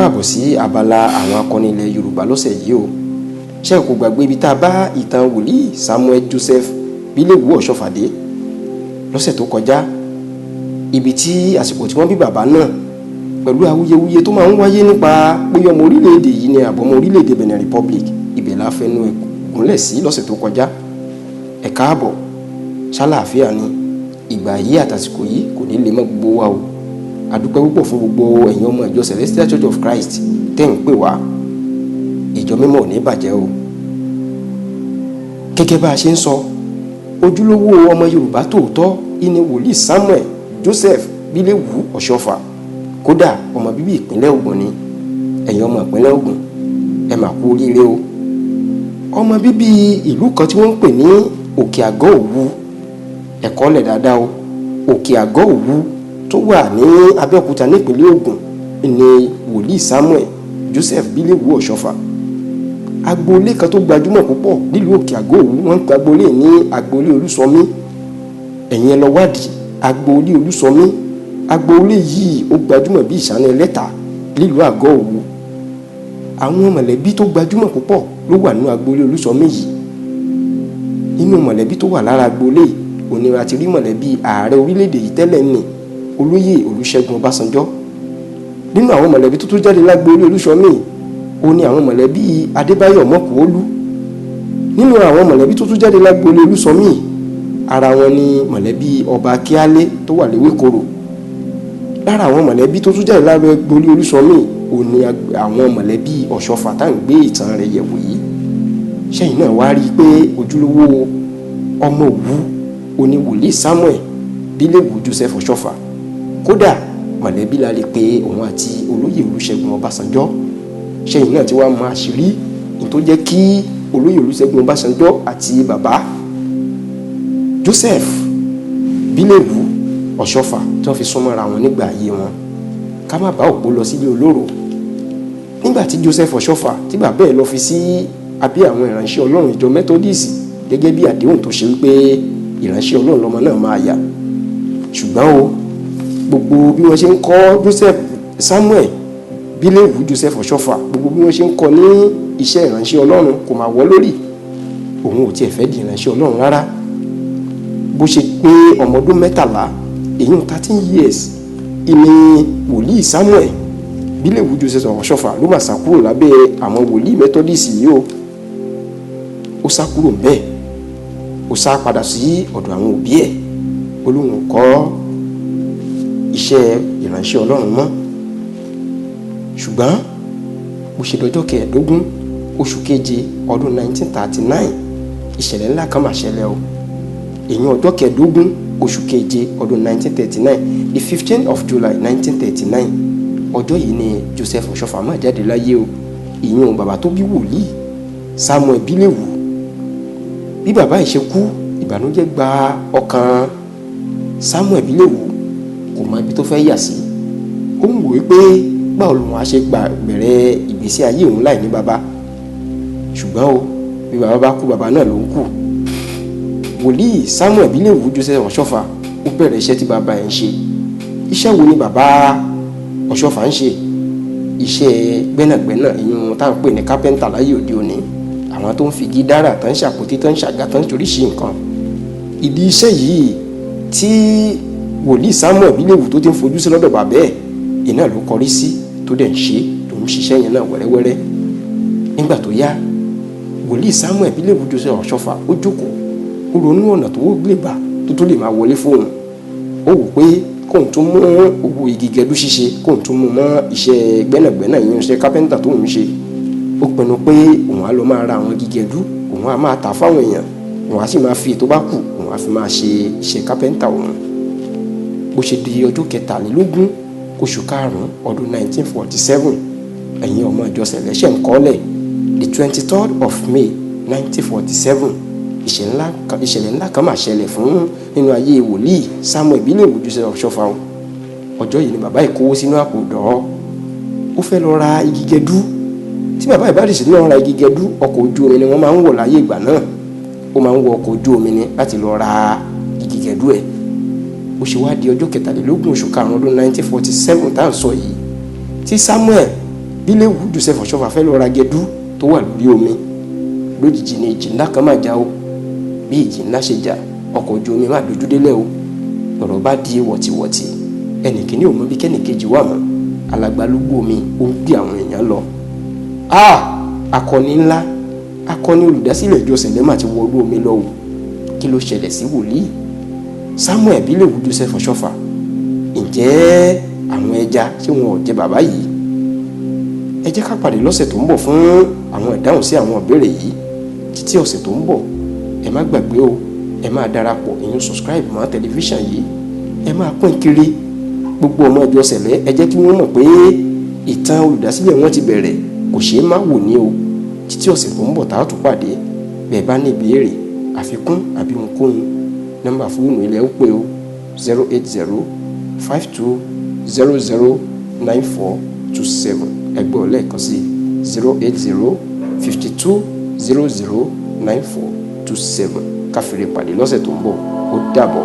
Káàbọ̀ sí abala àwọn akọni ilẹ̀ Yorùbá lọ́sẹ̀ yìí o. Ṣé kò gbàgbé ibi tá a bá ìtàn wòlíì Samuel Joseph Bíléwù Ọ̀ṣọ́fà dé lọ́sẹ̀ tó kọjá? Ibi tí àsìkò tí wọ́n bí bàbá náà, pẹ̀lú awuyewuye tó máa ń wáyé nípa pé ọmọ orílẹ̀-èdè yìí ni àbọ̀mọ orílẹ̀-èdè Benin Republic, ibẹ̀ la fẹnu ẹ̀ gúnlẹ̀ sí lọ́sẹ̀ tó kọjá. Ẹ káàbọ̀, ṣàlàáfíà ni? Ìgbà yìí àtàsìkò yìí kò ní lè mọ́ gbogbo wa o. Àdúpẹ́ púpọ̀ fún gbogbo ẹ̀yin ọmọ ìjọ Celestial Church of Christ tẹ́ ń pè wá. Ìjọ mímọ́ ò ní bàjẹ́ o. Gẹ́gẹ́ bá a ṣe ń sọ, ojúlówó ọmọ Yorùbá tòótọ́ ìní wòlíì Samuel Joseph Bíléwù Ọ̀ṣọ́fà. Kódà, ọmọ bíbí ìpínlẹ̀ Ògùn ni. Ẹ̀yin ọmọ ìpínlẹ̀ Ògùn, ẹ mà kú oríire o. Ọmọ bíbí ìlú kan tí wọ́n ń pè ní Òkè Àgọ́ Òwu, ẹ̀kọ́ lẹ̀ dáadáa o, Òkè Àgọ́ Òwu tó wà ní Abẹ́òkúta nípínlẹ̀ Ògùn ní wòlíì Samuel Joseph Bíléwù Ọ̀ṣọ́fà. Agboolé kan tó gbajúmọ̀ púpọ̀ nílùú Òkè Àgọ́ Òwu, wọ́n ń pe agboolé ní agboolé Olúsọmí. Ẹ̀yin ẹ lọ wádìí agboolé Olúsọmí. Agboolé yìí, ó gbajúmọ̀ bí ìṣáná ẹlẹ́ta nílùú Àgọ́ Òwu. Àwọn mọ̀lẹ́bí tó gbajúmọ̀ púpọ̀ ló wà nínú agboolé Olúsọmí yìí. Nínú mọ̀lẹ́bí tó wà lára agboolé òní àti rí mọ̀lẹ́bí ààrẹ orílẹ̀-èdè yìí tẹ́lẹ̀ ní, olóyè Olúṣẹ́gun Ọbásanjọ́. Nínú àwọn mọ̀lẹ́bí tó tún jáde lágboolé Olúsọmí, ó ní àwọn mọ̀lẹ́bí Adébáyọ̀ Mọ́kùólú. Nínú àwọn mọ̀lẹ́bí tó tún jáde lágboolé Olúsọmí, ara wọn ní mọ̀lẹ́bí ọba Kíálé tó wà léwékòrò. Lára àwọn mọ̀lẹ́bí tó tún jáde lágboolé Olúsọmí, ó ní àwọn mọ̀lẹ́bí Ọ̀ṣọ́fà tá à ń gbé ìtàn rẹ̀ yẹ̀wò yìí. Sẹ́yìn náà wá rí i pé ojúlówó ọmọ Òwu oní wòlíì Samuel Bíléwù Joseph Ọ̀ṣọ́fà? Kódà, mọ̀lẹ́bí la lè pe òun àti olóyè Olúṣẹ́gun Ọbásanjọ́. Sẹ́yìn náà ti wá mọ àṣírí ní tó jẹ́ kí olóyè Olúṣẹ́gun Ọbásanjọ́ àti bàbá Joseph Bíléwù Ọ̀ṣọ́fà tí wọ́n fi súnmọ́ra wọn nígbà ayé wọn. Ká má bá òpó lọ sílé olóró. Nígbà tí Joseph Ọ̀ṣọ́fà, tí bàbá ẹ̀ lọ fi sí abẹ́ àwọn ìránṣẹ́ Ọlọ́run ìjọ Methodist, gẹ́gẹ́ bí àdéhùn tó ṣe wípé ìránṣẹ́ Ọlọ́run lọ́mọ náà máa yà. Ṣùgbọ́n o, gbogbo bí wọ́n ṣe ń kọ́ Joseph Samuel Bíléwù Joseph Ọ̀ṣọ́fà, gbogbo bí wọ́n ṣe ń kọ́ ní iṣẹ́ ìránṣẹ́ Ọlọ́run, kò máa wọ́ lórí. Òun ò tiẹ̀ fẹ́ di ìránṣẹ́ Ọlọ́run rárá. Bó ṣe pé ọmọ ọdún 13, èyí 13 years, ìní wòlíì Samuel Bíléwù Joseph Ọ̀ṣọ́fà ló mà sá kúrò lábẹ́ àwọn wòlíì Methodist yìí o. Ó sá kúrò ńbẹ̀, ó sá padà sí ọ̀dọ̀ àwọn òbí ẹ̀. Ó lóun kọ́ iṣẹ́ ìránṣẹ́ Ọlọ́run mọ́. Ṣùgbọ́n bó ṣe dọjọ́ 15 oṣù keje ọdún 1939, ìṣẹ̀lẹ̀ ńlá kan mà ṣẹlẹ̀ o. Èyí ọjọ́ 15 oṣù keje ọdún 1939, the 15th of July 1939, ọjọ́ yìí ni Joseph Ọ̀ṣọ́fà máa jáde láyé o. Ìyẹn bàbá tó bí wòlíì Samuel Bíléwù. Bí bàbá yìí ṣe kú, ìbànújẹ́ gba ọkàn Samuel Bíléwù. Kò mọ ibi tó fẹ́ yà sí. Ó ń wòó pé báwo lòun á ṣe gbà bẹ̀rẹ̀ ìgbésí ayé òun láì ní bàbá. Ṣùgbọ́n o, bí bàbá bá kú, bàbá náà ló ń kú. Wòlíì Samuel Bíléwù Joseph Ọ̀ṣọ́fà, ó bẹ̀rẹ̀ iṣẹ́ tí bàbá ẹ̀ ń ṣe. Iṣẹ́ wo ni bàbá Ọ̀ṣọ́fà ń ṣe? Iṣẹ́ gbẹ́nàgbẹ́nà, ìyún tá à ń pè ní kápẹ́ńtà láyé òde òní, àwọn tó ń fi igi dára, tó ń ṣàpótí, tó ń ṣàga, tó ń toríṣi nǹkan. Ìdí iṣẹ́ yìí tí wòlíì Samuel Bíléwù tó ti ń fojú sí lọ́dọ̀ bàbá ẹ̀, iná ló kọrí sí, tó dẹ̀ ń ṣe, tó ń ṣiṣẹ́ yẹn náà wẹ́rẹ́wẹ́rẹ́. Nígbà tó yá, wòlíì Samuel Bíléwù Joseph Ọ̀ṣọ́fà, ó jókòó, ó ronú ọ̀nà tó lè gbà tó tó lè máa wọlé fóun. Ó wò pé kóun tún mú owó igi gẹdú ṣíṣe, kóun tún mú mọ́ iṣẹ́ gbẹ́nàgbẹ́nà, ìyẹn iṣẹ́ kápẹ́ńtà tó ń ṣe. Ó pinnu pé òun á lọ máa ra àwọn igi gẹdú, òun á máa tà fáwọn èèyàn, òun á sì máa fi ètò bá kù, òun á fi máa ṣe iṣẹ́ kápẹ́ńtà òun. Bó ṣe di ọjọ́ 23 oṣù karùn-ún ọdún 1947, ẹ̀yin ọmọ ìjọ Celestial ń kọ́lẹ̀, the 23rd of May 1947, ìṣẹ̀lẹ̀ ńlá kan máa ṣẹlẹ̀ fún nínú ayé wòlíì Samuel Bíléwù Joseph Ọ̀ṣọ́fà o. Ọjọ́ yìí ni bàbá yìí kówó sínú àpò dọ́, ó fẹ́ lọ ra igi gẹdú. Tí bàbá ìbádìí sí lọ ra igi gẹdú, ọkọ̀ ojú omi ni wọ́n máa ń wọ̀ láyé ìgbà náà. Ó máa ń wọ ọkọ̀ ojú omi ni láti lọ ra igi gẹdú ẹ̀. Ó ṣe wá di ọjọ́ 23 oṣù karùn-ún ọdún 1947 tá à ń sọ yìí, tí Samuel Bíléwù Joseph Ọ̀ṣọ́fà fẹ́ lọ ra gẹdú tó wà lórí omi. Lójijì ni ìjì ńlá kan máa jà o. Bí ìjì ńlá ṣe jà, ọkọ̀ ojú omi máa dojú délẹ̀ o. Lọ̀rọ̀ bá di wọ̀tìwọ̀tì, ẹnìkíní ò mọ bí kẹ́nìkejì wà mọ́. Alàgbàlúgbú omi ó ń gbé àwọn èèyàn lọ. A akọni ńlá, akọni olùdásílẹ̀ ìjọ Sẹ̀lẹ́ mà ti wọlú omi lọ o. Kí ló ṣẹlẹ̀ sí wòlíì Samuel Bíléwù Joseph Ọ̀ṣọ́fà? Ǹjẹ́ àwọn ẹja, ṣé wọn ò jẹ bàbá yìí? Ẹ jẹ́ ká pàdé lọ́sẹ̀ tó ń bọ̀ fún àwọn ìdáhùn sí àwọn ìbéèrè yìí. Títí ọ̀sẹ̀ tó ń bọ̀, ẹ má gbàgbé o, ẹ máa darapọ̀, ìyẹn subscribe mọ́ tẹlifíṣàn yìí, ẹ máa pín kiri. Gbogbo ọmọ ìjọ Sẹ̀lẹ́, ẹ jẹ́ kí wọ́n mọ̀ pé ìtàn olùdásílẹ̀ wọn ti bẹ̀rẹ̀, kò ṣeé má wò ní o. Títí ọ̀sẹ̀ tó ń bọ̀ tá a tún pàdé, bẹ́ẹ̀ bá ní ìbéèrè, àfikún àbí ohunkóhun, nọ́mbà fóònù ilẹ̀ ó pé o: 08052009427. Ẹgbẹ́ lẹ́ẹ̀kan sí: 08052009427. Ká fire pàdé lọ́sẹ̀ tó ń bọ̀. Ó dàbọ̀.